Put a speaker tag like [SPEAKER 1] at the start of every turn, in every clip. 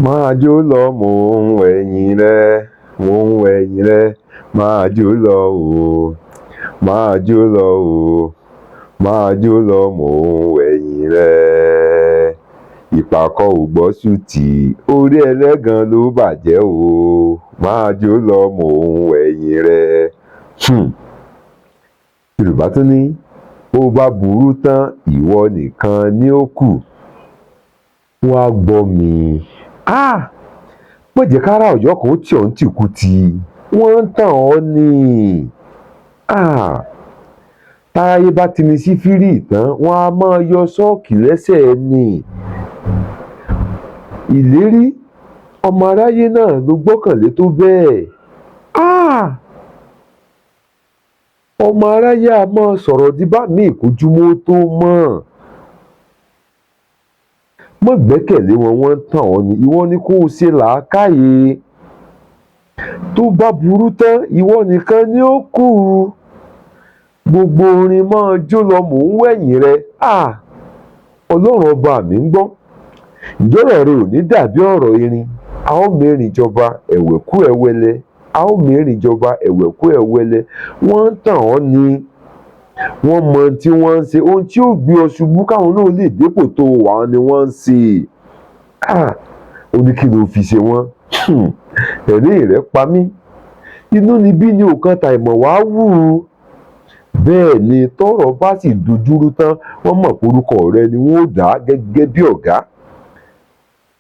[SPEAKER 1] Máa jó lọ, mò ń wẹ̀yìn rẹ, mò ń wẹ̀yìn rẹ, máa jó lọ o, máa jó lọ o, máa jó lọ, mò ń wẹ̀yìn rẹ. Ìpàkọ́ ò gbọ́ sùtì, orí ẹlẹ́gàn ló bàjẹ́ o, máa jó lọ, mò ń wẹ̀yìn rẹ. Yorùbá tún ní bó bá burú tán, ìwọ nìkan ni ó kù. Wá gbọ́ mi, má jẹ́ kára Ọ̀yọ́ kan ó tì ọ́ ní tìkùtì, wọ́n ń tàn ọ́ ni. Táráyé bá ti ní sí fírì tán, wọ́n á máa yọ ṣọ́ọ̀kì lẹ́sẹ̀ ẹni. Ìlérí ọmọ aráyé náà ló gbọ́kànlé tó bẹ́ẹ̀. Ọmọ aráyé á máa sọ̀rọ̀ di bá mi ìkójúmọ́ tó mọ̀. Má gbẹ́kẹ̀lé wọn, wọ́n ń tàn ọ́ ni. Ìwọ ni kó o ṣe làákàyè. Tó bá burú tán, ìwọ nìkan ni ó kù. Gbogbo orin máa jó lọ, mò ń wẹ̀yìn rẹ. Ọlọ́run ọba mi ń gbọ́. Ìjọ́rọ̀ rẹ ò ní dàbí ọ̀rọ̀ erin. A ó mẹ́rin jọba ẹ̀wẹ̀kú ẹ̀wẹ̀lẹ̀, a ó mẹ́rin jọba ẹ̀wẹ̀kú ẹ̀wẹ̀lẹ̀. Wọ́n ń tàn ọ́ ni. Wọ́n mọ ohun tí wọ́n ń ṣe, ohun tí ó gbé ọ ṣubú káwọn náà lè dépò tó wà ni wọ́n ń ṣe. Ó ní kí ló fi ṣe wọ́n? Ẹ̀rín rẹ̀ pa mí. Inú níbí ni òkan tàìmọ̀ wá wù ú. Bẹ́ẹ̀ ni tọ́rọ̀ bá sì dojúrú tán, wọ́n mọ̀ pé orúkọ rẹ ni wọ́n ó dá gẹ́gẹ́ bí ọ̀gá.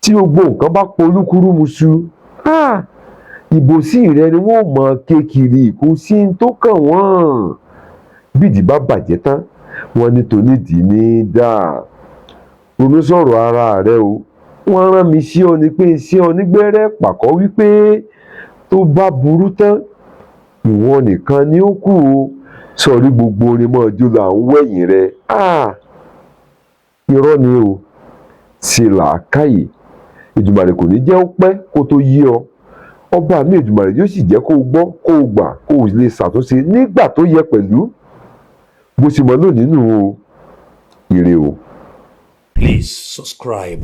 [SPEAKER 1] Tí gbogbo nǹkan bá polúkúrúmuṣu, ìbòsí rẹ ni wọ́n ó mọ̀ ké kiri, kò sí ní tó kàn wọ́n. Bídìí bá bàjẹ́ tán, wọ́n ní tonídìí ní í dà. Ronú sọ̀rọ̀ ara rẹ o. Wọ́n rán mi sí ọ ni pé n sí ọ nígbẹ́rẹ́ pàkọ́ wípé tó bá burú tán, ìwọ nìkan ni ó kù o. Sọ̀rí gbogbo orin mọ́ jó là ń wẹ̀yìn rẹ. Irọ́ ni o. Ṣe làákàyè. Èdùmàrè kò ní jẹ́ ó pẹ́ kó tó yé ọ. Ọba mi Èdùmàrè yóò sì jẹ́ kó o gbọ́, kó o gbà, kó o lè ṣàtúnṣe nígbà tó yẹ pẹ̀lú. Bó ṣe mọ lónìí nù o. Ire o.
[SPEAKER 2] Please subscribe.